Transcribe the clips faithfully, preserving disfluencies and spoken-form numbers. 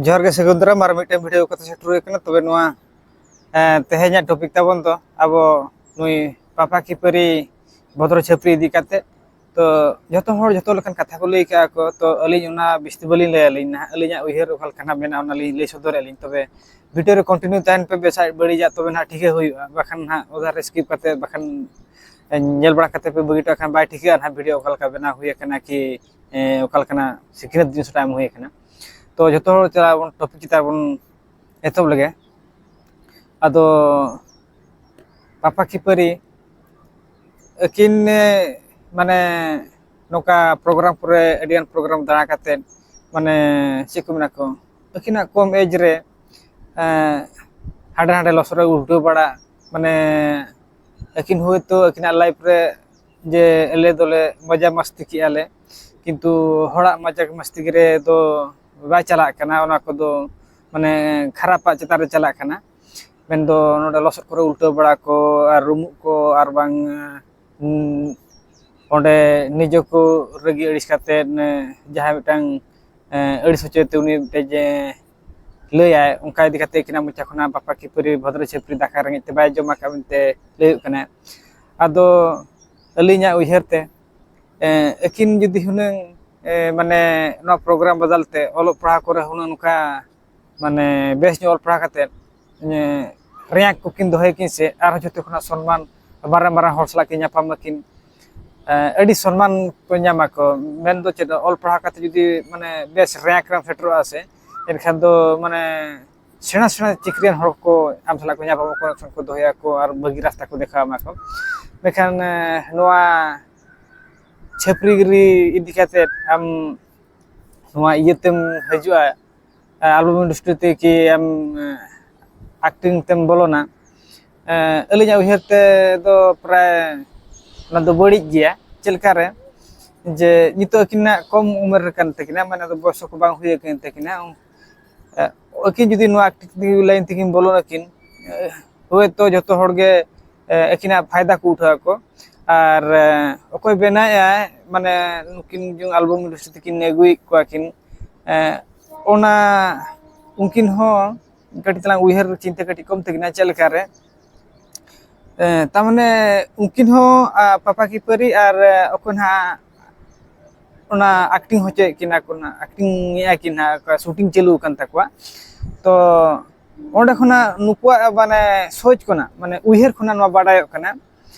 ᱡᱚᱦᱟᱨ ᱜᱮ ᱥᱟᱹᱜᱩᱱ ᱫᱟᱨᱟᱢ, ᱟᱨ ᱢᱤᱫᱴᱮᱱ ᱵᱷᱤᱰᱤᱭᱳ ᱠᱟᱛᱮ ᱥᱮᱴᱮᱨ ᱦᱩᱭ ᱠᱟᱱᱟ᱾ ᱛᱚᱵᱮ ᱱᱚᱣᱟ, ᱮᱸ, ᱛᱮᱦᱮᱧᱟᱜ ᱴᱚᱯᱤᱠ ᱛᱟᱵᱚᱱ ᱫᱚ ᱟᱵᱚ ᱱᱩᱭ ᱯᱟᱯᱟ ᱠᱷᱤᱯᱟᱹᱨᱤ ᱵᱷᱚᱫᱨᱚ ᱪᱷᱟᱹᱯᱨᱤ ᱤᱫᱤ ᱠᱟᱛᱮ᱾ ᱛᱚ ᱡᱚᱛᱚ ᱦᱚᱲ ᱡᱚᱛᱚ ᱞᱮᱠᱟᱱ ᱠᱟᱛᱷᱟ ᱠᱚ ᱞᱟᱹᱭ ᱠᱟᱜᱼᱟ ᱠᱚ, ᱛᱚ ᱟᱹᱞᱤᱧ ᱚᱱᱟ ᱵᱤᱥᱛᱤ ᱵᱟᱹᱞᱤᱧ ᱞᱟᱹᱭᱟ᱾ ᱟᱹᱞᱤᱧ ᱱᱟᱦᱟᱜ ᱟᱹᱞᱤᱧᱟᱜ ᱩᱭᱦᱟᱹᱨ ᱚᱠᱟ ᱞᱮᱠᱟ ᱱᱟᱦᱟᱜ ᱢᱮᱱᱟᱜᱼᱟ, ᱚᱱᱟ ᱞᱤᱧ ᱞᱟᱹᱭ ᱥᱚᱫᱚᱨᱮᱫᱼᱟ ᱞᱤᱧ᱾ ᱛᱚᱵᱮ ᱵᱷᱤᱰᱤᱭᱳ ᱨᱮ ᱠᱚᱱᱴᱤᱱᱤᱭᱩ ᱛᱟᱦᱮᱱ ᱯᱮ, ᱵᱮᱥ ᱟᱡ ᱵᱟᱹᱲᱤᱡᱟᱜ ᱛᱚᱵᱮ ᱱᱟᱦᱟᱜ ᱴᱷᱤᱠᱟᱹ ᱦᱩᱭᱩᱜᱼᱟ, ᱵᱟᱠᱷᱟᱱ ᱱᱟᱦᱟᱜ ᱚᱫᱷᱟ ᱨᱮ ᱥᱠᱤᱯ ᱠᱟᱛᱮ, ᱵᱟᱠᱷᱟᱱ ᱧᱮᱞ ᱵᱟᱲᱟ ᱠᱟᱛᱮ ᱯᱮ ᱵᱟᱹᱜᱤ ᱦᱚᱴᱚ ᱠᱷᱟᱱ ᱵᱟᱭ ᱴᱷᱤᱠᱟᱹᱜᱼᱟ ᱱᱟᱦᱟᱜ ᱵᱷᱤᱰᱤᱭᱳ ᱚᱠᱟ ᱞᱮᱠᱟ ᱵᱮᱱᱟᱣ ᱦᱩᱭ ᱟᱠᱟᱱᱟ ᱠᱤ, ᱮ, ᱚᱠᱟ ᱞᱮᱠᱟᱱᱟᱜ ᱥᱤᱠᱷᱱᱟᱹᱛ ᱡᱤᱱᱤᱥ ᱴᱟᱜ ᱮᱢ ᱦᱩᱭ ᱟᱠᱟᱱᱟ᱾ ᱛᱚ ᱡᱚᱛᱚ ᱦᱚᱲ ᱪᱟᱞᱟᱣ ᱵᱚᱱ ᱴᱚᱯᱤᱠ ᱪᱮᱛᱟᱱ ᱵᱚᱱ ᱮᱛᱚᱦᱚᱵ ᱞᱮᱜᱮ᱾ ᱟᱫᱚ ᱯᱟᱯᱟ ᱠᱷᱤᱯᱟᱹᱨᱤ ᱟᱹᱠᱤᱱ, ᱮ, ᱢᱟᱱᱮ ᱱᱚᱝᱠᱟ ᱯᱨᱳᱜᱨᱟᱢ ᱠᱚᱨᱮ, ᱟᱹᱰᱤᱜᱟᱱ ᱯᱨᱳᱜᱨᱟᱢ ᱫᱟᱬᱟ ᱠᱟᱛᱮᱫ, ᱢᱟᱱᱮ ᱪᱮᱫ ᱠᱚ ᱢᱮᱱᱟ ᱠᱚ, ᱟᱹᱠᱤᱱᱟᱜ ᱠᱚᱢ ᱮᱡᱽ ᱨᱮ, ᱮ, ᱦᱟᱸᱰᱮ ᱱᱟᱰᱮ ᱞᱚᱥᱚᱫ ᱨᱮ ᱩᱞᱴᱟᱹᱣ ᱵᱟᱲᱟ, ᱢᱟᱱᱮ ᱟᱹᱠᱤᱱ ᱦᱳᱭᱛᱳ ᱟᱹᱠᱤᱱᱟᱜ ᱞᱟᱭᱤᱯᱷ ᱨᱮ ᱡᱮ ᱟᱞᱮ ᱫᱚᱞᱮ ᱢᱚᱡᱟ ᱢᱟᱥᱛᱤ ᱠᱮᱜᱼᱟ ᱞᱮ, ᱠᱤᱱᱛᱩ ᱦᱚᱲᱟᱜ ᱢᱚᱡᱟ ᱢᱟᱥᱛᱤ ᱨᱮ ᱫᱚ ᱵᱟᱭ ᱪᱟᱞᱟᱜ ᱠᱟᱱᱟ, ᱚᱱᱟ ᱠᱚᱫᱚ ᱢᱟᱱᱮ ᱠᱷᱟᱨᱟᱯᱟᱜ ᱪᱮᱛᱟᱱ ᱨᱮ ᱪᱟᱞᱟᱜ ᱠᱟᱱᱟ᱾ ᱢᱮᱱᱫᱚ ᱱᱚᱰᱮ ᱞᱚᱥᱚᱫ ᱠᱚᱨᱮ ᱩᱞᱴᱟᱹᱣ ᱵᱟᱲᱟ ᱠᱚ ᱟᱨ ᱨᱩᱢᱩᱜ ᱠᱚ, ᱟᱨ ᱵᱟᱝ, ᱩᱸ, ᱚᱸᱰᱮ ᱱᱤᱡᱮ ᱠᱚ ᱨᱟᱹᱜᱤ ᱟᱹᱲᱤᱥ ᱠᱟᱛᱮᱫ, ᱮ, ᱡᱟᱦᱟᱸᱭ ᱢᱤᱫᱴᱟᱝ, ᱮ, ᱟᱹᱲᱤᱥ ᱦᱚᱪᱚᱭ ᱛᱮ ᱩᱱᱤ ᱢᱤᱫᱴᱮᱡ, ᱮ, ᱞᱟᱹᱭᱟᱭ, ᱚᱱᱠᱟ ᱤᱫᱤ ᱠᱟᱛᱮᱫ ᱟᱹᱠᱤᱱᱟᱜ ᱢᱚᱪᱟ ᱠᱷᱚᱱᱟᱜ ᱯᱟᱯᱟ ᱠᱷᱤᱯᱟᱹᱨᱤ ᱵᱷᱚᱫᱨᱚ ᱪᱷᱟᱹᱯᱨᱤ ᱫᱟᱠᱟ ᱨᱮᱸᱜᱮᱡ ᱛᱮ ᱵᱟᱭ ᱡᱚᱢ ᱟᱠᱟᱫ ᱢᱮᱱᱛᱮ ᱞᱟᱹᱭᱚᱜ ᱠᱟᱱᱟ᱾ ᱟᱫᱚ ᱟᱹᱞᱤᱧᱟᱜ ᱩᱭᱦᱟᱹᱨ ᱛᱮ, ᱮ, ᱟᱹᱠᱤᱱ ᱡᱩᱫᱤ ᱦᱩᱱᱟᱹᱝ, ᱮ, ᱢᱟᱱᱮ ᱱᱚᱣᱟ ᱯᱨᱳᱜᱨᱟᱢ ᱵᱟᱫᱟᱞ ᱛᱮ ᱚᱞᱚᱜ ᱯᱟᱲᱦᱟᱣ ᱠᱚᱨᱮ ᱦᱩᱱᱟᱹᱝ ᱱᱚᱝᱠᱟ ᱢᱟᱱᱮ ᱵᱮᱥ ᱧᱚᱜ ᱚᱞ ᱯᱟᱲᱦᱟᱣ ᱠᱟᱛᱮᱫ, ᱮ, ᱨᱮᱝᱠ ᱠᱚᱠᱤᱱ ᱫᱚᱦᱚᱭᱟᱠᱤᱱ ᱥᱮ ᱟᱨᱦᱚᱸ ᱡᱚᱛᱚ ᱠᱷᱚᱱᱟᱜ ᱥᱚᱱᱢᱟᱱ, ᱢᱟᱨᱟᱝ ᱢᱟᱨᱟᱝ ᱦᱚᱲ ᱥᱟᱞᱟᱜ ᱠᱤᱱ ᱧᱟᱯᱟᱢ ᱟᱹᱠᱤᱱ, ᱮ, ᱟᱹᱰᱤ ᱥᱚᱱᱢᱟᱱ ᱠᱚ ᱧᱟᱢᱟ ᱠᱚ᱾ ᱢᱮᱱᱫᱚ ᱪᱮᱫ, ᱚᱞ ᱯᱟᱲᱦᱟᱣ ᱠᱟᱛᱮ ᱡᱩᱫᱤ ᱢᱟᱱᱮ ᱵᱮᱥ ᱨᱮᱝᱠ ᱨᱮᱢ ᱥᱮᱴᱮᱨᱚᱜᱼᱟ ᱥᱮ, ᱮᱱᱠᱷᱟᱱ ᱫᱚ ᱢᱟᱱᱮ ᱥᱮᱬᱟ ᱥᱮᱬᱟ ᱪᱟᱹᱠᱨᱤᱭᱟᱱ ᱦᱚᱲ ᱠᱚ ᱟᱢ ᱥᱟᱞᱟᱜ ᱠᱚ ᱧᱟᱯᱟᱢ ᱟᱠᱚ, ᱠᱚ ᱫᱚᱦᱚᱭᱟᱠᱚ ᱟᱨ ᱵᱷᱟᱹᱜᱤ ᱨᱟᱥᱛᱟ ᱠᱚ ᱫᱮᱠᱷᱟᱣ ᱟᱢᱟ ᱠᱚ᱾ ᱢᱮᱱᱠᱷᱟᱱ, ᱮ, ᱱᱚᱣᱟ ᱪᱷᱟᱹᱯᱨᱤᱜᱤᱨᱤ ᱤᱫᱤ ᱠᱟᱛᱮᱫ ᱟᱢ ᱱᱚᱣᱟ ᱤᱭᱟᱹ ᱛᱮᱢ ᱦᱤᱡᱩᱜᱼᱟ, ᱮ, ᱟᱞᱵᱟᱢ ᱤᱱᱰᱟᱥᱴᱨᱤ ᱛᱮ ᱠᱤ ᱟᱢ, ᱮ, ᱮᱠᱴᱤᱝ ᱛᱮᱢ ᱵᱚᱞᱚᱱᱟ, ᱮ, ᱟᱹᱞᱤᱧᱟᱜ ᱩᱭᱦᱟᱹᱨ ᱛᱮ ᱫᱚ ᱯᱨᱟᱭ ᱚᱱᱟ ᱫᱚ ᱵᱟᱹᱲᱤᱡ ᱜᱮᱭᱟ᱾ ᱪᱮᱫ ᱞᱮᱠᱟ ᱨᱮ ᱡᱮ ᱱᱤᱛᱚᱜ ᱟᱹᱠᱤᱱᱟᱜ ᱠᱚᱢ ᱩᱢᱮᱨ ᱨᱮ ᱠᱟᱱ ᱛᱟᱹᱠᱤᱱᱟ, ᱢᱟᱱᱮ ᱫᱚ ᱵᱚᱭᱚᱥ ᱠᱚ ᱵᱟᱝ ᱦᱩᱭ ᱟᱹᱠᱤᱱ ᱛᱟᱹᱠᱤᱱᱟ, ᱮ, ᱟᱹᱠᱤᱱ ᱡᱩᱫᱤ ᱱᱚᱣᱟ ᱮᱠᱴᱤᱝ ᱞᱟᱭᱤᱱ ᱛᱮᱠᱤᱱ ᱵᱚᱞᱚᱱ ᱟᱹᱠᱤᱱ, ᱮ, ᱦᱳᱭᱛᱳ ᱡᱚᱛᱚ ᱦᱚᱲ ᱜᱮ, ᱮ, ᱟᱹᱠᱤᱱᱟᱜ ᱯᱷᱟᱭᱫᱟ ᱠᱚ ᱩᱴᱷᱟᱹᱣ ᱟᱠᱚ᱾ ᱟᱨ, ᱮ, ᱚᱠᱚᱭ ᱵᱮᱱᱟᱣᱮᱫᱼᱟᱭ, ᱢᱟᱱᱮ ᱱᱩᱠᱤᱱ ᱡᱩᱫᱤ ᱟᱞᱵᱟᱢ ᱤᱱᱰᱟᱥᱴᱨᱤ ᱛᱮᱠᱤᱱ ᱟᱹᱜᱩᱭᱮᱫ ᱠᱚᱣᱟ ᱠᱤᱱ, ᱮ, ᱚᱱᱟ ᱩᱱᱠᱤᱱ ᱦᱚᱸ ᱠᱟᱹᱴᱤᱡ ᱛᱟᱞᱟᱝ ᱩᱭᱦᱟᱹᱨ ᱪᱤᱱᱛᱟᱹ ᱠᱟᱹᱴᱤᱡ ᱠᱚᱢ ᱛᱟᱹᱠᱤᱱᱟ᱾ ᱪᱮᱫ ᱞᱮᱠᱟ ᱨᱮ? ᱮ, ᱛᱟᱨ ᱢᱟᱱᱮ ᱩᱱᱠᱤᱱ ᱦᱚᱸ, ᱟ, ᱯᱟᱯᱟ ᱠᱤ ᱯᱟᱹᱨᱤ ᱟᱨ, ᱮ, ᱚᱠᱚᱭ ᱱᱟᱦᱟᱜ ᱚᱱᱟ acting ᱦᱚᱪᱚᱭᱮᱫ ᱠᱤᱱᱟ ᱠᱚ ᱱᱟᱦᱟᱜ, acting ᱮᱫᱼᱟ ᱠᱤᱱ ᱱᱟᱦᱟᱜ, ᱚᱠᱟ shooting ᱪᱟᱹᱞᱩ ᱟᱠᱟᱱ ᱛᱟᱠᱚᱣᱟ᱾ ᱛᱚ ᱚᱸᱰᱮ ᱠᱷᱚᱱᱟᱜ ᱱᱩᱠᱩᱣᱟᱜ ᱢᱟᱱᱮ ᱥᱳᱪ ᱠᱷᱚᱱᱟᱜ, ᱢᱟᱱᱮ ᱩᱭᱦᱟᱹᱨ ᱠᱷᱚᱱᱟᱜ ᱱᱚᱣᱟ ᱵᱟᱰᱟᱭᱚᱜ ᱠᱟᱱᱟ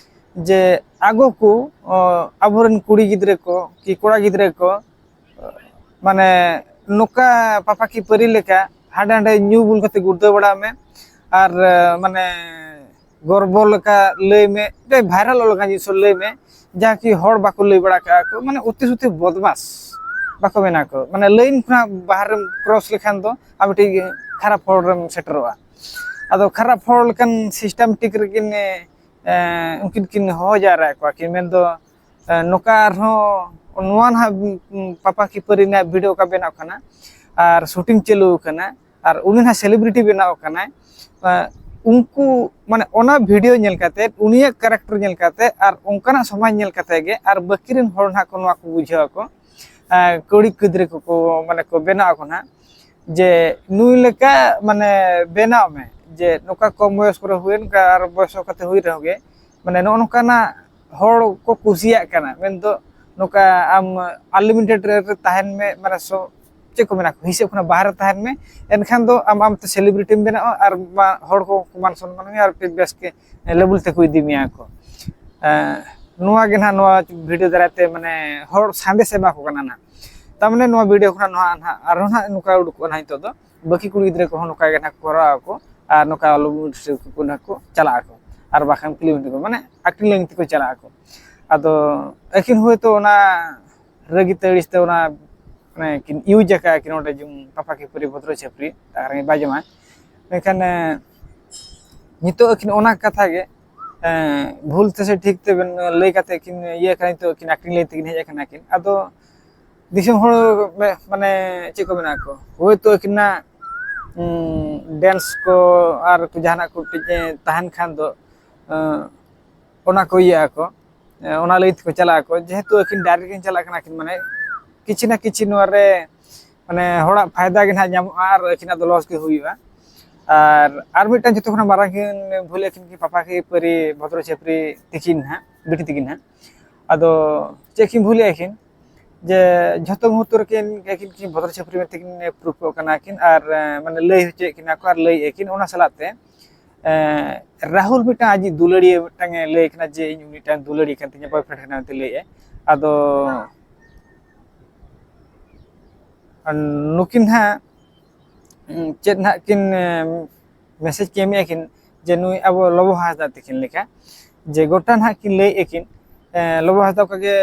ᱡᱮ ᱟᱜᱚ ᱠᱚ, ᱚ, ᱟᱵᱚᱨᱮᱱ ᱠᱩᱲᱤ ᱜᱤᱫᱽᱨᱟᱹ ᱠᱚ ᱠᱤ ᱠᱚᱲᱟ ᱜᱤᱫᱽᱨᱟᱹ ᱠᱚ, ᱢᱟᱱᱮ ᱱᱚᱝᱠᱟ ᱯᱟᱯᱟ ᱠᱤ ᱯᱟᱹᱨᱤ ᱞᱮᱠᱟ ᱦᱟᱸᱰᱮ ᱱᱟᱰᱮ ᱧᱩ ᱵᱩᱞ ᱠᱟᱛᱮ ᱜᱩᱲᱫᱟᱹ ᱵᱟᱲᱟᱜ ᱢᱮ, ᱟᱨ, ᱮ, ᱢᱟᱱᱮ ᱜᱚᱨᱵᱚ ᱞᱮᱠᱟ ᱞᱟᱹᱭ ᱢᱮ, ᱢᱤᱫᱴᱮᱱ viral ᱞᱮᱠᱟᱱ ᱡᱤᱱᱤᱥ ᱞᱟᱹᱭ ᱢᱮ, ᱡᱟᱦᱟᱸ ᱠᱤ ᱦᱚᱲ ᱵᱟᱠᱚ ᱞᱟᱹᱭ ᱵᱟᱲᱟ ᱠᱟᱜᱼᱟ ᱠᱚ, ᱢᱟᱱᱮ ᱚᱛᱤ ᱥᱚᱛᱤ ᱵᱚᱫᱢᱟᱥ ᱵᱟᱠᱚ ᱢᱮᱱᱟ ᱠᱚ, ᱢᱟᱱᱮ line ᱠᱷᱚᱱᱟᱜ ᱵᱟᱦᱨᱮᱢ cross ᱞᱮᱠᱷᱟᱱ ᱫᱚ ᱟᱢ ᱢᱤᱫᱴᱤᱡ ᱠᱷᱟᱨᱟᱯ ᱦᱚᱲ ᱨᱮᱢ ᱥᱮᱴᱮᱨᱚᱜᱼᱟ᱾ ᱟᱫᱚ ᱠᱷᱟᱨᱟᱯ ᱦᱚᱲ ᱞᱮᱠᱟᱱ systematic ᱨᱮᱠᱤᱱ, ᱮ, ᱩᱱᱠᱤᱱ ᱠᱤᱱ ᱦᱚᱦᱚ ᱡᱟᱣᱨᱟᱭᱮᱫ ᱠᱚᱣᱟ ᱠᱤᱱ, ᱢᱮᱱᱫᱚ ᱮ, ᱱᱚᱝᱠᱟ ᱟᱨᱦᱚᱸ ᱱᱚᱣᱟ ᱱᱟᱦᱟᱜ, ᱩᱢ, ᱯᱟᱯᱟ ᱠᱤ ᱯᱟᱹᱨᱤ ᱨᱮᱱᱟᱜ video ᱚᱠᱟ ᱵᱮᱱᱟᱣ ᱠᱟᱱᱟ ᱟᱨ shooting ᱪᱟᱹᱞᱩ ᱟᱠᱟᱱᱟ ᱟᱨ ᱩᱱᱤ ᱱᱟᱦᱟᱜ celebrity ᱵᱮᱱᱟᱣ ᱠᱟᱱᱟᱭ, ᱮ, ᱩᱱᱠᱩ ᱢᱟᱱᱮ ᱚᱱᱟ video ᱧᱮᱞ ᱠᱟᱛᱮ, ᱩᱱᱤᱭᱟᱜ character ᱧᱮᱞ ᱠᱟᱛᱮ ᱟᱨ ᱚᱱᱠᱟᱱᱟᱜ ᱥᱚᱢᱟᱡᱽ ᱧᱮᱞ ᱠᱟᱛᱮ ᱜᱮ ᱟᱨ ᱵᱟᱹᱠᱤ ᱨᱮᱱ ᱦᱚᱲ ᱱᱟᱦᱟᱜ ᱠᱚ ᱱᱚᱣᱟ ᱠᱚ ᱵᱩᱡᱷᱟᱹᱣ ᱟᱠᱚ, ᱮ, ᱠᱩᱲᱤ ᱜᱤᱫᱽᱨᱟᱹ ᱠᱚᱠᱚ ᱢᱟᱱᱮ ᱠᱚ ᱵᱮᱱᱟᱣ ᱟᱠᱚ ᱱᱟᱦᱟᱜ ᱡᱮ ᱱᱩᱭ ᱞᱮᱠᱟ ᱢᱟᱱᱮ ᱵᱮᱱᱟᱣ ᱢᱮ, ᱡᱮ ᱱᱚᱝᱠᱟ ᱠᱚᱢ ᱵᱚᱭᱚᱥ ᱠᱚᱨᱮ ᱦᱩᱭᱮᱱ, ᱱᱚᱝᱠᱟ ᱟᱨ ᱵᱚᱭᱚᱥ ᱠᱟᱛᱮ ᱦᱩᱭ ᱨᱮᱦᱚᱸ ᱜᱮ, ᱢᱟᱱᱮ ᱱᱚᱜᱼᱚ ᱱᱚᱝᱠᱟᱱᱟᱜ ᱦᱚᱲ ᱠᱚ ᱠᱩᱥᱤᱭᱟᱜ ᱠᱟᱱᱟ, ᱢᱮᱱᱫᱚ ᱱᱚᱝᱠᱟ ᱟᱢ unlimited ᱨᱮ ᱛᱟᱦᱮᱱ ᱢᱮ, ᱢᱟᱱᱮ ᱥᱚ-, ᱪᱮᱫ ᱠᱚ ᱢᱮᱱᱟ, ᱦᱤᱥᱟᱹᱵ ᱠᱷᱚᱱᱟᱜ ᱵᱟᱦᱨᱮ ᱛᱟᱦᱮᱱ ᱢᱮ, ᱮᱱᱠᱷᱟᱱ ᱫᱚ ᱟᱢ ᱟᱢᱛᱮ celebrity ᱢ ᱵᱮᱱᱟᱜᱼᱟ ᱟᱨ ᱢᱟ-, ᱦᱚᱲ ᱠᱚ ᱢᱟᱱ ᱥᱚᱱᱢᱟᱱ ᱢᱮᱭᱟ ᱟᱨ ᱢᱤᱫᱴᱮᱱ ᱵᱮᱥ ᱜᱮ level ᱛᱮᱠᱚ ᱤᱫᱤ ᱢᱮᱭᱟ ᱠᱚ᱾ ᱮᱸ, ᱱᱚᱣᱟ ᱜᱮ ᱱᱟᱦᱟᱜ ᱱᱚᱣᱟ video ᱫᱟᱨᱟᱭ ᱛᱮ ᱢᱟᱱᱮ ᱦᱚᱲ ᱥᱟᱸᱫᱮᱥ ᱮ ᱮᱢᱟ ᱠᱚ ᱠᱟᱱᱟ ᱱᱟᱦᱟᱜ᱾ ᱛᱟᱨ ᱢᱟᱱᱮ ᱱᱚᱣᱟ video ᱠᱷᱚᱱᱟᱜ ᱱᱚᱣᱟ ᱱᱟᱦᱟᱜ ᱟᱨᱦᱚᱸ ᱱᱟᱦᱟᱜ ᱱᱚᱝᱠᱟ ᱩᱰᱩᱠᱚᱜᱼᱟ ᱱᱟᱦᱟᱜ ᱱᱤᱛᱚᱜ ᱫᱚ᱾ ᱵᱟᱹᱠᱤ ᱠᱩᱲᱤ ᱜᱤᱫᱽᱨᱟᱹ ᱠᱚᱦᱚᱸ ᱱᱚᱝᱠᱟ ᱜᱮ ᱱᱟᱦᱟᱜ ᱠᱚ ᱠᱚᱨᱟᱣ ᱟᱠᱚ ᱟᱨ ᱱᱚᱝᱠᱟ ᱟᱞᱚ ᱠᱚ ᱱᱟᱦᱟᱜ ᱠᱚ ᱪᱟᱞᱟᱜ ᱟᱠᱚ, ᱟᱨ ᱵᱟᱠᱷᱟᱱ film ᱛᱮᱠᱚ, ᱢᱟᱱᱮ acting line ᱛᱮᱠᱚ ᱪᱟᱞᱟᱜ ᱟᱠᱚ᱾ ᱟᱫᱚ ᱟᱹᱠᱤᱱ ᱦᱚᱭᱛᱳ ᱚᱱᱟ ᱨᱟᱹᱜᱤ ᱛᱮ ᱟᱹᱲᱤᱥ ᱛᱮ ᱚᱱᱟ ᱢᱟᱱᱮ ᱠᱤᱱ use ᱟᱠᱟᱫᱼᱟ ᱠᱤᱱ ᱚᱸᱰᱮ ᱡᱩᱢ ᱯᱟᱯᱟ ᱠᱤ ᱯᱟᱹᱨᱤ ᱵᱷᱚᱫᱨᱚ ᱪᱷᱟᱹᱯᱨᱤ, ᱟᱨ ᱵᱟᱭ ᱡᱚᱢᱟ᱾ ᱢᱮᱱᱠᱷᱟᱱ, ᱮ, ᱱᱤᱛᱚᱜ ᱟᱹᱠᱤᱱ ᱚᱱᱟ ᱠᱟᱛᱷᱟ ᱜᱮ, ᱮ, ᱵᱷᱩᱞ ᱛᱮᱥᱮ ᱴᱷᱤᱠ ᱛᱮᱵᱮᱱ ᱞᱟᱹᱭ ᱠᱟᱛᱮ ᱠᱤᱱ ᱤᱭᱟᱹ ᱠᱟᱱᱟ, ᱱᱤᱛᱚᱜ ᱟᱹᱠᱤᱱ acting line ᱛᱮᱠᱤᱱ ᱦᱮᱡ ᱟᱠᱟᱱᱟ ᱠᱤᱱ᱾ ᱟᱫᱚ ᱫᱤᱥᱚᱢ ᱦᱚᱲ ᱢᱮ-, ᱢᱟᱱᱮ ᱪᱮᱫ ᱠᱚ ᱢᱮᱱᱟ ᱠᱚ, ᱦᱳᱭᱛᱳ ᱟᱹᱠᱤᱱᱟᱜ, ᱩᱸ, dance ᱠᱚ ᱟᱨ ᱡᱟᱦᱟᱱᱟᱜ ᱠᱚ ᱢᱤᱫᱴᱤᱡ, ᱮ, ᱛᱟᱦᱮᱱ ᱠᱷᱟᱱ ᱫᱚ, ᱮ, ᱚᱱᱟ ᱠᱚ ᱤᱭᱟᱹᱜ ᱟᱠᱚ, ᱮ, ᱚᱱᱟ ᱞᱟᱹᱭᱤᱱ ᱛᱮᱠᱚ ᱪᱟᱞᱟᱜ ᱟᱠᱚ᱾ ᱡᱮᱦᱮᱛᱩ ᱟᱹᱠᱤᱱ direct ᱠᱤᱱ ᱪᱟᱞᱟᱜ ᱠᱟᱱᱟ ᱠᱤᱱ, ᱢᱟᱱᱮ ᱠᱤᱪᱷᱩ ᱱᱟ ᱠᱤᱪᱷᱩ ᱱᱚᱣᱟ ᱨᱮ ᱢᱟᱱᱮ ᱦᱚᱲᱟᱜ ᱯᱷᱟᱭᱫᱟ ᱜᱮ ᱱᱟᱦᱟᱜ ᱧᱟᱢᱚᱜᱼᱟ ᱟᱨ ᱟᱹᱠᱤᱱᱟᱜ ᱫᱚ ᱞᱚᱥ ᱜᱮ ᱦᱩᱭᱩᱜᱼᱟ᱾ ᱟᱨ ᱟᱨ ᱢᱤᱫᱴᱟᱝ ᱡᱚᱛᱚ ᱠᱷᱚᱱᱟᱜ ᱢᱟᱨᱟᱝ ᱠᱤᱱ ᱵᱷᱩᱞ ᱟᱹᱠᱤᱱ ᱠᱤᱱ ᱯᱟᱯᱟ ᱠᱷᱟᱹᱯᱟᱹᱨᱤ ᱵᱷᱚᱫᱨᱚ ᱪᱷᱟᱹᱯᱨᱤ ᱛᱤᱠᱤᱱ ᱱᱟᱦᱟᱜ, ᱵᱤᱴᱤ ᱛᱤᱠᱤᱱ ᱱᱟᱦᱟᱜ᱾ ᱟᱫᱚ ᱪᱮᱫ ᱠᱤᱱ ᱵᱷᱩᱞᱮᱜᱼᱟ ᱠᱤᱱ, ᱡᱮ ᱡᱷᱚᱛᱚ ᱢᱩᱦᱩᱨᱛᱚ ᱨᱮᱠᱤᱱ ᱟᱹᱠᱤᱱ ᱠᱤᱱ ᱵᱷᱚᱫᱨᱚ ᱪᱷᱟᱹᱯᱨᱤ ᱢᱮᱱᱛᱮ ᱠᱤᱱ ᱯᱨᱩᱯᱷᱚᱜ ᱠᱟᱱᱟ ᱠᱤᱱ ᱟᱨ ᱢᱟᱱᱮ ᱞᱟᱹᱭ ᱦᱚᱪᱚᱭᱮᱫ ᱠᱤᱱᱟ ᱠᱚ ᱟᱨ ᱞᱟᱹᱭᱮᱫᱼᱟ ᱠᱤᱱ᱾ ᱚᱱᱟ ᱥᱟᱞᱟᱜ ᱛᱮ ᱨᱟᱦᱩᱞ ᱢᱤᱫᱴᱟᱝ ᱟᱡᱤᱡ ᱫᱩᱞᱟᱹᱲᱤᱭᱟᱹ ᱢᱤᱫᱴᱟᱝ ᱮ ᱞᱟᱹᱭ ᱠᱟᱱᱟ ᱡᱮ ᱤᱧ ᱩᱱᱤᱴᱟᱝ ᱫᱩᱞᱟᱹᱲᱤᱭᱟᱹ ᱠᱟᱱ ᱛᱤᱧᱟ, ᱵᱚᱭᱯᱷᱨᱮᱱᱰ ᱠᱟᱱᱟ ᱢᱮᱱᱛᱮ ᱞᱟᱹᱭᱮᱫᱼᱟ᱾ ᱟᱫᱚ ᱱᱩᱠᱤᱱ ᱦᱟᱸᱜ ᱪᱮᱫ ᱱᱟᱦᱟᱜ ᱠᱤᱱ ᱢᱮᱥᱮᱡᱽ ᱠᱤᱱ ᱮᱢᱮᱫᱼᱟ ᱠᱤᱱ ᱡᱮ ᱱᱩᱭ ᱟᱵᱚ ᱞᱚᱵᱚ ᱦᱟᱸᱥᱫᱟ ᱛᱤᱠᱤᱱ ᱞᱮᱠᱟ ᱡᱮ ᱜᱚᱴᱟ ᱱᱟᱦᱟᱜ ᱠᱤᱱ ᱞᱟᱹᱭᱮᱫᱼᱟ ᱠᱤᱱ, ᱞᱚᱵᱚ ᱦᱟᱸᱥᱫᱟ ᱚᱱᱠᱟ ᱜᱮ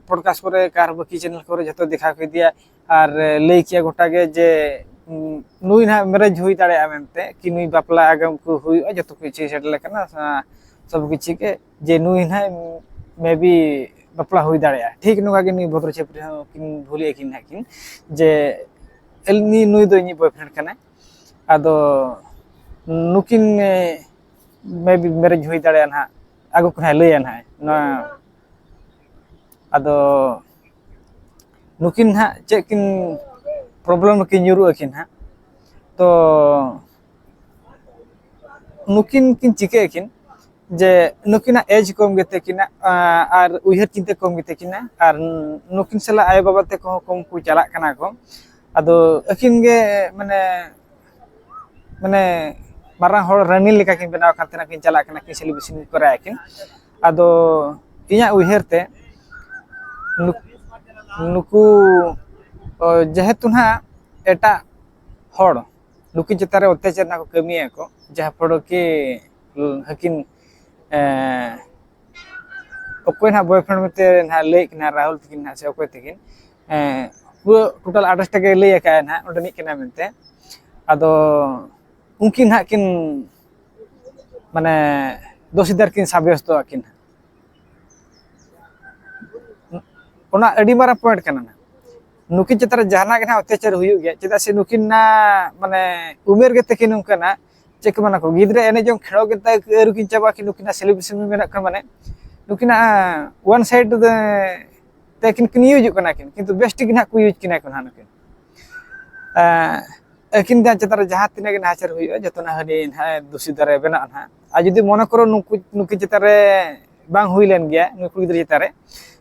ᱯᱚᱰᱠᱟᱥᱴ ᱠᱚᱨᱮ ᱟᱨ ᱵᱟᱹᱠᱤ ᱪᱮᱱᱮᱞ ᱠᱚᱨᱮ ᱡᱷᱚᱛᱚ ᱫᱮᱠᱷᱟᱣ ᱠᱮᱫᱮᱭᱟ ᱟᱨ ᱞᱟᱹᱭ ᱠᱮᱜᱼᱟ ᱜᱚᱴᱟ ᱜᱮ ᱡᱮ ᱱᱩᱭ ᱱᱟᱦᱟᱜ ᱢᱮᱨᱮᱡᱽ ᱦᱩᱭ ᱫᱟᱲᱮᱭᱟᱜᱼᱟ ᱢᱮᱱᱛᱮ, ᱠᱤ ᱱᱩᱭ ᱵᱟᱯᱞᱟ ᱟᱜᱟᱢ ᱠᱚ ᱦᱩᱭᱩᱜᱼᱟ, ᱡᱚᱛᱚ ᱠᱤᱪᱷᱩ ᱥᱮᱴᱮᱨ ᱟᱠᱟᱱᱟ ᱥᱚᱵ ᱠᱤᱪᱷᱩ ᱜᱮ, ᱡᱮ ᱱᱩᱭ ᱱᱟᱦᱟᱜ ᱢᱮ ᱵᱤ ᱵᱟᱯᱞᱟ ᱦᱩᱭ ᱫᱟᱲᱮᱭᱟᱜᱼᱟ᱾ ᱴᱷᱤᱠ ᱱᱚᱝᱠᱟ ᱜᱮ ᱱᱩᱭ ᱵᱷᱚᱫᱨᱚ ᱪᱷᱟᱹᱯᱨᱤ ᱦᱚᱸ ᱠᱤᱱ ᱵᱷᱩᱞᱮᱫᱼᱟ ᱠᱤᱱ ᱱᱟᱦᱟᱜ ᱠᱤᱱ ᱡᱮ ᱱᱩᱭ ᱫᱚ ᱤᱧᱤᱡ ᱵᱚᱭᱯᱷᱨᱮᱱᱰ ᱠᱟᱱᱟᱭ᱾ ᱟᱫᱚ ᱱᱩᱠᱤᱱ ᱢᱮ ᱵᱤ ᱢᱮᱨᱮᱡᱽ ᱦᱩᱭ ᱫᱟᱲᱮᱭᱟᱜᱼᱟ ᱱᱟᱦᱟᱜ, ᱟᱹᱜᱩ ᱠᱚ ᱱᱟᱦᱟᱜ ᱞᱟᱹᱭᱟ ᱱᱟᱦᱟᱜ ᱱᱚᱣᱟ᱾ ᱟᱫᱚ ᱱᱩᱠᱤᱱ ᱱᱟᱦᱟᱜ ᱪᱮᱫ ᱠᱤᱱ ᱯᱨᱚᱵᱞᱮᱢ ᱨᱮᱠᱤᱱ ᱧᱩᱨᱩᱜ ᱟᱹᱠᱤᱱ ᱦᱟᱸᱜ᱾ ᱛᱚ ᱱᱩᱠᱤᱱ ᱠᱤᱱ ᱪᱤᱠᱟᱹᱭᱟ ᱠᱤᱱ ᱡᱮ ᱱᱩᱠᱤᱱᱟᱜ ᱮᱡᱽ ᱠᱚᱢ ᱜᱮᱛᱟ ᱠᱤᱱᱟ, ᱟᱨ ᱩᱭᱦᱟᱹᱨ ᱪᱤᱱᱛᱟᱹ ᱠᱚᱢ ᱜᱮᱛᱟ ᱠᱤᱱᱟ, ᱟᱨ ᱱᱩᱠᱤᱱ ᱥᱟᱞᱟᱜ ᱟᱭᱳᱼᱵᱟᱵᱟ ᱛᱟᱠᱚ ᱦᱚᱸ ᱠᱚᱢ ᱠᱚ ᱪᱟᱞᱟᱜ ᱠᱟᱱᱟ ᱠᱚ᱾ ᱟᱫᱚ ᱟᱹᱠᱤᱱ ᱜᱮ ᱢᱟᱱᱮ ᱢᱟᱱᱮ ᱢᱟᱨᱟᱝ ᱦᱚᱲ ᱨᱟᱹᱱᱤ ᱞᱮᱠᱟ ᱠᱤᱱ ᱵᱮᱱᱟᱣ ᱠᱟᱱ ᱛᱟᱦᱮᱱᱟ, ᱠᱤᱱ ᱪᱟᱞᱟᱜ ᱠᱟᱱᱟ ᱠᱤᱱ ᱥᱮᱞᱤᱵᱨᱮᱥᱚᱱ ᱠᱚᱨᱟᱣ ᱟᱹᱠᱤᱱ᱾ ᱟᱫᱚ ᱤᱧᱟᱹᱜ ᱩᱭᱦᱟᱹᱨ ᱛᱮ ᱱᱩᱠ- ᱱᱩᱠᱩ ᱡᱮᱦᱮᱛᱩ ᱱᱟᱦᱟᱜ ᱮᱴᱟᱜ ᱦᱚᱲ ᱱᱩᱠᱤᱱ ᱪᱮᱛᱟᱱ ᱨᱮ ᱚᱛᱛᱟᱪᱟᱨ ᱨᱮᱱᱟᱜ ᱠᱚ ᱠᱟᱹᱢᱤᱭᱟ ᱠᱚ, ᱡᱟᱦᱟᱸ ᱯᱷᱚᱲᱚ ᱠᱤ ᱦᱟᱹᱠᱤᱱ ᱚᱠᱚᱭ ᱱᱟᱦᱟᱜ ᱵᱚᱭᱯᱷᱨᱮᱱᱰ ᱢᱮᱱᱛᱮ ᱱᱟᱦᱟᱜ ᱞᱟᱹᱭᱮᱫ ᱠᱤᱱᱟ ᱨᱟᱦᱩᱞ ᱛᱟᱹᱠᱤᱱ ᱱᱟᱦᱟᱜ ᱥᱮ ᱚᱠᱚᱭ ᱛᱟᱹᱠᱤᱱ, ᱯᱩᱨᱟᱹ ᱴᱳᱴᱟᱞ ᱟᱴᱷᱟᱥ ᱴᱟ ᱜᱮ ᱞᱟᱹᱭ ᱟᱠᱟᱫᱼᱟ ᱱᱟᱦᱟᱜ ᱚᱸᱰᱮᱱᱤᱡ ᱠᱟᱱᱟ ᱢᱮᱱᱛᱮ᱾ ᱟᱫᱚ ᱩᱱᱠᱤᱱ ᱱᱟᱦᱟᱜ ᱠᱤᱱ ᱢᱟᱱᱮ ᱫᱳᱥᱤᱫᱟᱨ ᱠᱤᱱ ᱥᱟᱵᱭᱚᱥᱛᱚ ᱟᱹᱠᱤᱱ᱾ ᱚᱱᱟ ᱟᱹᱰᱤ ᱢᱟᱨᱟᱝ ᱯᱚᱭᱮᱱᱴ ᱠᱟᱱᱟ ᱱᱟᱦᱟᱜ᱾ ᱱᱩᱠᱤᱱ ᱪᱮᱛᱟᱱ ᱨᱮ ᱡᱟᱦᱟᱱᱟᱜ ᱜᱮ ᱱᱟᱦᱟᱜ ᱚᱛᱛᱟᱪᱟᱨ ᱦᱩᱭᱩᱜ ᱜᱮᱭᱟ, ᱪᱮᱫᱟᱜ ᱥᱮ ᱱᱩᱠᱤᱱᱟᱜ ᱢᱟᱱᱮ ᱩᱢᱮᱨ ᱜᱮ ᱛᱟᱹᱠᱤᱱ ᱚᱱᱠᱟᱱᱟ᱾ ᱪᱮᱫ ᱠᱚ ᱢᱮᱱᱟ ᱠᱚ, ᱜᱤᱫᱽᱨᱟᱹ ᱮᱱᱮᱡ ᱡᱚᱝ ᱠᱷᱮᱲᱚ ᱜᱮ ᱟᱹᱨᱩ ᱠᱤᱱ ᱪᱟᱵᱟ ᱠᱤᱱ, ᱱᱩᱠᱤᱱᱟᱜ ᱥᱮᱞᱤᱵᱨᱮᱥᱚᱱ ᱢᱮᱱᱟᱜ ᱠᱷᱟᱱ ᱢᱟᱱᱮ ᱱᱩᱠᱤᱱᱟᱜ ᱚᱣᱟᱱ ᱥᱟᱭᱤᱰ ᱛᱮ ᱠᱤᱱ ᱠᱤᱱ ᱤᱭᱩᱡᱽ ᱠᱟᱱᱟ ᱠᱤᱱ, ᱠᱤᱱᱛᱩ ᱵᱮᱥ ᱴᱷᱤᱠ ᱱᱟᱦᱟᱜ ᱠᱚ ᱤᱭᱩᱡᱽ ᱠᱤᱱᱟ ᱠᱚ ᱱᱟᱦᱟᱜ ᱱᱩᱠᱤᱱ᱾ ᱟᱹᱠᱤᱱ ᱪᱮᱛᱟᱱ ᱨᱮ ᱡᱟᱦᱟᱸ ᱛᱤᱱᱟᱹᱜ ᱜᱮ ᱱᱟᱦᱟᱪᱟᱨ ᱦᱩᱭᱩᱜᱼᱟ, ᱡᱚᱛᱚᱱᱟᱜ ᱦᱟᱹᱱᱤ ᱱᱟᱦᱟᱜ ᱫᱩᱥᱤ ᱫᱷᱟᱨᱮ ᱵᱮᱱᱟᱜᱼᱟ ᱱᱟᱦᱟᱜ᱾ ᱟᱨ ᱡᱩᱫᱤ ᱢᱚᱱᱮ ᱠᱚᱨᱚ ᱱᱩᱠᱩ ᱱᱩᱠᱤᱱ ᱪᱮᱛᱟᱱ ᱨᱮ ᱵᱟᱝ ᱦᱩᱭ ᱞᱮᱱ ᱜᱮᱭᱟ, ᱱᱩᱭ ᱠᱩᱲᱤ ᱜᱤᱫᱽᱨᱟᱹ ᱪᱮᱛᱟᱱ ᱨᱮ,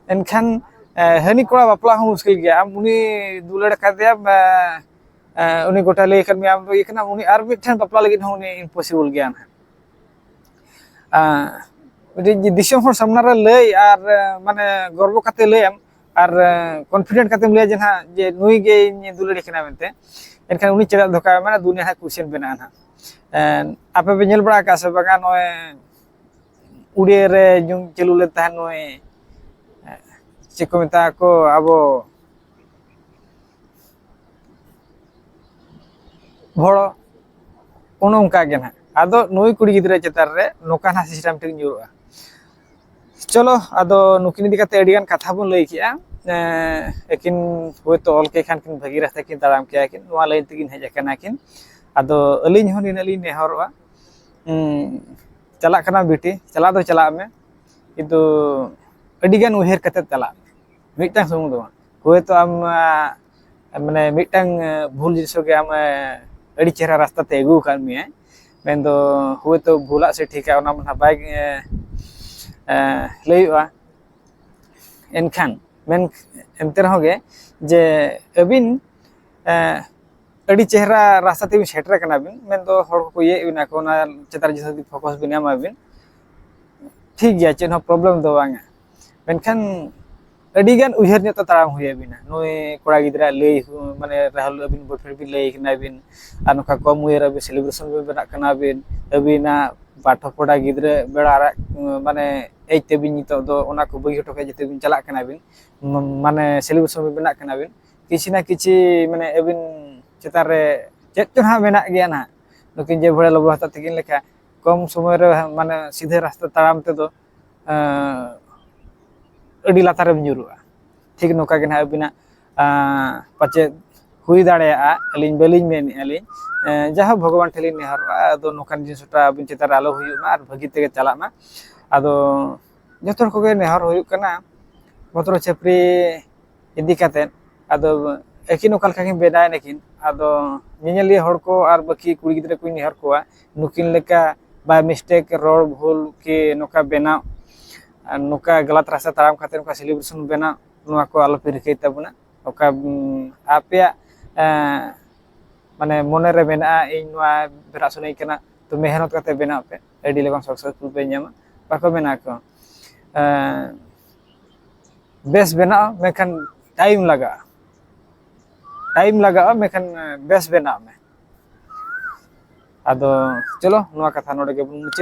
ᱮᱱᱠᱷᱟᱱ ᱦᱟᱹᱱᱤ ᱠᱚᱲᱟ ᱵᱟᱯᱞᱟ ᱦᱚᱸ ᱢᱩᱥᱠᱤᱞ ᱜᱮᱭᱟ᱾ ᱟᱢ ᱩᱱᱤ ᱫᱩᱞᱟᱹᱲ ᱟᱠᱟᱫᱮᱭᱟᱢ, ᱩᱱᱤ ᱜᱚᱴᱟ ᱞᱟᱹᱭ ᱟᱠᱟᱫ ᱢᱮᱭᱟ, ᱟᱢ ᱫᱚ ᱤᱭᱟᱹ ᱠᱟᱱᱟᱢ, ᱩᱱᱤ ᱟᱨ ᱢᱤᱫᱴᱷᱮᱱ ᱵᱟᱯᱞᱟ ᱞᱟᱹᱜᱤᱫ ᱦᱚᱸ ᱩᱱᱤ ᱤᱢᱯᱚᱥᱤᱵᱚᱞ ᱜᱮᱭᱟ ᱱᱟᱦᱟᱜ᱾ ᱢᱤᱫᱴᱤᱡ ᱫᱤᱥᱚᱢ ᱦᱚᱲ ᱥᱟᱢᱱᱟ ᱨᱮ ᱞᱟᱹᱭ ᱟᱨ ᱢᱟᱱᱮ ᱜᱚᱨᱵᱚ ᱠᱟᱛᱮ ᱞᱟᱹᱭᱟᱢ ᱟᱨ ᱠᱚᱱᱯᱷᱤᱰᱮᱱᱴ ᱠᱟᱛᱮᱢ ᱞᱟᱹᱭᱟ ᱡᱮ ᱱᱟᱦᱟᱜ ᱡᱮ ᱱᱩᱭ ᱜᱮ ᱤᱧ ᱫᱩᱞᱟᱹᱲᱤ ᱠᱟᱱᱟ ᱢᱮᱱᱛᱮ, ᱮᱱᱠᱷᱟᱱ ᱩᱱᱤ ᱪᱮᱫᱟᱜ ᱫᱷᱳᱠᱟ ᱢᱟᱱᱮ ᱫᱩᱱᱤᱭᱟᱹ ᱦᱟᱸᱜ ᱠᱩᱥᱤᱭᱟᱱ ᱵᱮᱱᱟᱜᱼᱟ ᱱᱟᱦᱟᱜ᱾ ᱟᱯᱮ ᱯᱮ ᱧᱮᱞ ᱵᱟᱲᱟ ᱟᱠᱟᱫ ᱥᱮ ᱵᱟᱝᱟ, ᱱᱚᱜᱼᱚᱭ ᱩᱲᱤᱭᱟᱹ ᱨᱮ ᱧᱩ ᱪᱟᱹᱞᱩ ᱞᱮᱱ ᱛᱟᱦᱮᱸᱫ ᱱᱩᱭ, ᱪᱮᱫ ᱠᱚ ᱢᱮᱛᱟᱜ ᱟᱠᱚ ᱟᱵᱚ ᱵᱷᱚᱲᱚ, ᱚᱱᱮ ᱚᱱᱠᱟ ᱜᱮ ᱱᱟᱦᱟᱜ᱾ ᱟᱫᱚ ᱱᱩᱭ ᱠᱩᱲᱤ ᱜᱤᱫᱽᱨᱟᱹ ᱪᱮᱛᱟᱱ ᱨᱮ ᱱᱚᱝᱠᱟ ᱱᱟᱦᱟᱜ ᱥᱤᱥᱴᱮᱢ ᱴᱷᱤᱠ ᱧᱩᱨᱩᱜᱼᱟ᱾ ᱪᱚᱞᱚ, ᱟᱫᱚ ᱱᱩᱠᱤᱱ ᱤᱫᱤ ᱠᱟᱛᱮ ᱟᱹᱰᱤ ᱜᱟᱱ ᱠᱟᱛᱷᱟ ᱵᱚᱱ ᱞᱟᱹᱭ ᱠᱮᱜᱼᱟ᱾ ᱟᱹᱠᱤᱱ ᱦᱳᱭᱛᱳ ᱚᱞ ᱠᱮ ᱠᱷᱟᱱ ᱠᱤᱱ ᱵᱷᱟᱹᱜᱤ ᱨᱟᱥᱛᱟ ᱠᱤᱱ ᱛᱟᱲᱟᱢ ᱠᱮᱭᱟ ᱠᱤᱱ, ᱱᱚᱣᱟ ᱞᱟᱹᱭᱤᱱ ᱛᱮᱠᱤᱱ ᱦᱮᱡ ᱟᱠᱟᱱᱟ ᱠᱤᱱ᱾ ᱟᱫᱚ ᱟᱹᱞᱤᱧ ᱦᱚᱸ ᱱᱤᱱᱟᱹᱜ ᱞᱤᱧ ᱱᱮᱦᱚᱨᱚᱜᱼᱟ, ᱪᱟᱞᱟᱜ ᱠᱟᱱᱟ ᱵᱤᱴᱤ, ᱪᱟᱞᱟᱜ ᱫᱚ ᱪᱟᱞᱟᱜ ᱢᱮ, ᱠᱤᱱᱛᱩ ᱟᱹᱰᱤ ᱜᱟᱱ ᱩᱭᱦᱟᱹᱨ ᱠᱟᱛᱮ ᱪᱟᱞᱟᱜ ᱢᱮ, ᱢᱤᱫᱴᱟᱝ ᱥᱩᱢᱩᱝ ᱫᱚ ᱵᱟᱝ᱾ ᱦᱳᱭᱛᱳ ᱟᱢ ᱢᱟᱱᱮ ᱢᱤᱫᱴᱟᱝ ᱵᱷᱩᱞ ᱡᱤᱱᱤᱥ ᱜᱮ ᱟᱢ ᱟᱹᱰᱤ ᱪᱮᱦᱨᱟ ᱨᱟᱥᱛᱟ ᱛᱮ ᱟᱹᱜᱩ ᱟᱠᱟᱫ ᱢᱮᱭᱟᱭ, ᱢᱮᱱᱫᱚ ᱦᱳᱭᱛᱳ ᱵᱷᱩᱞᱟᱜ ᱥᱮ ᱴᱷᱤᱠᱟ ᱚᱱᱟ ᱢᱟ ᱱᱟᱦᱟᱜ ᱵᱟᱭ ᱞᱟᱹᱭᱚᱜᱼᱟ᱾ ᱮᱱᱠᱷᱟᱱ ᱢᱮᱱ ᱮᱱᱛᱮ ᱨᱮᱦᱚᱸ ᱜᱮ ᱡᱮ ᱟᱹᱵᱤᱱ ᱟᱹᱰᱤ ᱪᱮᱦᱨᱟ ᱨᱟᱥᱛᱟ ᱛᱮᱵᱤᱱ ᱥᱮᱴᱮᱨ ᱠᱟᱱᱟ ᱵᱤᱱ, ᱢᱮᱱᱫᱚ ᱦᱚᱲ ᱠᱚᱠᱚ ᱤᱭᱟᱹᱭᱮᱫ ᱵᱤᱱᱟ ᱠᱚ, ᱚᱱᱟ ᱪᱮᱛᱟᱱ ᱨᱮ ᱡᱩᱫᱤ ᱯᱷᱳᱠᱟᱥ ᱵᱤᱱ ᱮᱢᱟ ᱵᱤᱱ, ᱴᱷᱤᱠ ᱜᱮᱭᱟ, ᱪᱮᱫ ᱦᱚᱸ ᱯᱨᱚᱵᱞᱮᱢ ᱫᱚ ᱵᱟᱝᱟ᱾ ᱢᱮᱱᱠᱷᱟᱱ ᱟᱹᱰᱤ ᱜᱟᱱ ᱩᱭᱦᱟᱹᱨ ᱧᱚᱜ ᱛᱮ ᱛᱟᱲᱟᱢ ᱦᱩᱭ ᱟᱵᱤᱱᱟ᱾ ᱱᱩᱭ ᱠᱚᱲᱟ ᱜᱤᱫᱽᱨᱟᱹ ᱞᱟᱹᱭ, ᱢᱟᱱᱮ ᱨᱟᱦᱩᱞ ᱟᱹᱵᱤᱱ ᱵᱚᱭᱯᱷᱨᱮᱱᱰ ᱵᱤᱱ ᱞᱟᱹᱭ ᱠᱟᱱᱟ ᱵᱤᱱ, ᱟᱨ ᱱᱚᱝᱠᱟ ᱠᱚᱢ ᱩᱭᱦᱟᱹᱨ ᱟᱹᱵᱤᱱ ᱥᱮᱞᱤᱵᱨᱮᱥᱚᱱ ᱵᱤᱱ ᱵᱮᱱᱟᱜ ᱠᱟᱱᱟ ᱵᱤᱱ, ᱟᱹᱵᱤᱱᱟᱜ ᱯᱟᱴᱷᱚ ᱯᱚᱲᱟ ᱜᱤᱫᱽᱨᱟᱹ ᱵᱮᱲᱟ ᱨᱮ ᱢᱟᱱᱮ ᱮᱡᱽ ᱛᱮᱵᱤᱱ ᱱᱤᱛᱚᱜ ᱫᱚ ᱚᱱᱟ ᱠᱚ ᱵᱟᱹᱜᱤ ᱦᱚᱴᱚ ᱠᱟᱛᱮ ᱡᱟᱛᱮ ᱵᱤᱱ ᱪᱟᱞᱟᱜ ᱠᱟᱱᱟ ᱵᱤᱱ, ᱢᱟᱱᱮ ᱥᱮᱞᱤᱵᱨᱮᱥᱚᱱ ᱵᱤᱱ ᱵᱮᱱᱟᱜ ᱠᱟᱱᱟ ᱵᱤᱱ, ᱠᱤᱪᱷᱤ ᱱᱟ ᱠᱤᱪᱷᱤ ᱢᱟᱱᱮ ᱟᱹᱵᱤᱱ ᱪᱮᱛᱟᱱ ᱨᱮ ᱪᱮᱫ ᱪᱚ ᱱᱟᱦᱟᱜ ᱢᱮᱱᱟᱜ ᱜᱮᱭᱟ ᱱᱟᱦᱟᱜ᱾ ᱱᱩᱠᱤᱱ ᱡᱮ ᱵᱷᱚᱲᱮ ᱞᱚᱵᱚ ᱦᱟᱛᱟᱣ ᱛᱟᱹᱠᱤᱱ ᱞᱮᱠᱟ ᱠᱚᱢ ᱥᱚᱢᱚᱭ ᱨᱮ ᱢᱟᱱᱮ ᱥᱤᱫᱷᱟᱹ ᱨᱟᱥᱛᱟ ᱛᱟᱲᱟᱢ ᱛᱮᱫᱚ ᱟᱹᱰᱤ ᱞᱟᱛᱟᱨᱮᱢ ᱧᱩᱨᱩᱜᱼᱟ᱾ ᱴᱷᱤᱠ ᱱᱚᱝᱠᱟ ᱜᱮ ᱱᱟᱦᱟᱜ ᱟᱹᱵᱤᱱᱟᱜ ᱯᱟᱪᱮᱫ ᱦᱩᱭ ᱫᱟᱲᱮᱭᱟᱜᱼᱟ, ᱟᱹᱞᱤᱧ ᱵᱟᱹᱞᱤᱧ ᱢᱮᱱᱮᱫᱼᱟ ᱞᱤᱧ᱾ ᱡᱟᱦᱳᱠ, ᱵᱷᱚᱜᱚᱵᱟᱱ ᱴᱷᱮᱱ ᱞᱤᱧ ᱱᱮᱦᱚᱨᱚᱜᱼᱟ, ᱟᱫᱚ ᱱᱚᱝᱠᱟᱱ ᱡᱤᱱᱤᱥᱴᱟ ᱟᱹᱵᱤᱱ ᱪᱮᱛᱟᱱ ᱨᱮ ᱟᱞᱚ ᱦᱩᱭᱩᱜ ᱢᱟ ᱟᱨ ᱵᱷᱟᱹᱜᱤ ᱛᱮᱜᱮ ᱪᱟᱞᱟᱜ ᱢᱟ᱾ ᱟᱫᱚ ᱡᱚᱛᱚ ᱦᱚᱲ ᱠᱚᱜᱮ ᱱᱮᱦᱚᱨ ᱦᱩᱭᱩᱜ ᱠᱟᱱᱟ, ᱵᱷᱚᱫᱨᱚ ᱪᱷᱟᱹᱯᱨᱤ ᱤᱫᱤ ᱠᱟᱛᱮᱫ ᱟᱫᱚ ᱟᱹᱠᱤᱱ ᱚᱠᱟ ᱞᱮᱠᱟ ᱠᱤᱱ ᱵᱮᱱᱟᱣ ᱮᱱᱟᱠᱤᱱ, ᱟᱫᱚ ᱧᱮᱧᱮᱞᱤᱭᱟᱹ ᱦᱚᱲ ᱠᱚ ᱟᱨ ᱵᱟᱹᱠᱤ ᱠᱩᱲᱤ ᱜᱤᱫᱽᱨᱟᱹ ᱠᱚᱧ ᱱᱮᱦᱚᱨ ᱠᱚᱣᱟ, ᱱᱩᱠᱤᱱ ᱞᱮᱠᱟ by mistake ᱨᱚᱲ ᱵᱷᱩᱞ ᱠᱤ ᱱᱚᱝᱠᱟ ᱵᱮᱱᱟᱣ, ᱟᱨ ᱱᱚᱝᱠᱟ ᱜᱟᱞᱟᱛ ᱨᱟᱥᱛᱟ ᱛᱟᱲᱟᱢ ᱠᱟᱛᱮ ᱱᱚᱝᱠᱟ celebration ᱵᱮᱱᱟᱣ, ᱱᱚᱣᱟ ᱠᱚ ᱟᱞᱚᱯᱮ ᱨᱤᱠᱟᱹᱭ ᱛᱟᱵᱚᱱᱟ᱾ ᱚᱠᱟ ᱩᱢ, ᱟᱯᱮᱭᱟᱜ ᱮᱸ, ᱢᱟᱱᱮ ᱢᱚᱱᱮ ᱨᱮ ᱢᱮᱱᱟᱜᱼᱟ, ᱤᱧ ᱱᱚᱣᱟ ᱵᱮᱱᱟᱣ ᱥᱟᱱᱟᱧ ᱠᱟᱱᱟ, ᱛᱚ ᱢᱮᱦᱱᱚᱛ ᱠᱟᱛᱮ ᱵᱮᱱᱟᱣ ᱯᱮ, ᱟᱹᱰᱤ ᱞᱚᱜᱚᱱ successful ᱯᱮ ᱧᱟᱢᱟ᱾ ᱵᱟᱠᱚ ᱢᱮᱱᱟ ᱠᱚ ᱮᱸ, ᱵᱮᱥ ᱵᱮᱱᱟᱜᱼᱟ, ᱢᱮᱱᱠᱷᱟᱱ time ᱞᱟᱜᱟᱜᱼᱟ, time ᱞᱟᱜᱟᱜᱼᱟ, ᱢᱮᱱᱠᱷᱟᱱ ᱵᱮᱥ ᱵᱮᱱᱟᱜ ᱢᱮ᱾ ᱟᱫᱚ ᱪᱚᱞᱚ, ᱱᱚᱣᱟ ᱠᱟᱛᱷᱟ ᱱᱚᱰᱮ ᱜᱮᱵᱚᱱ ᱢᱩᱪᱟᱹᱫ᱾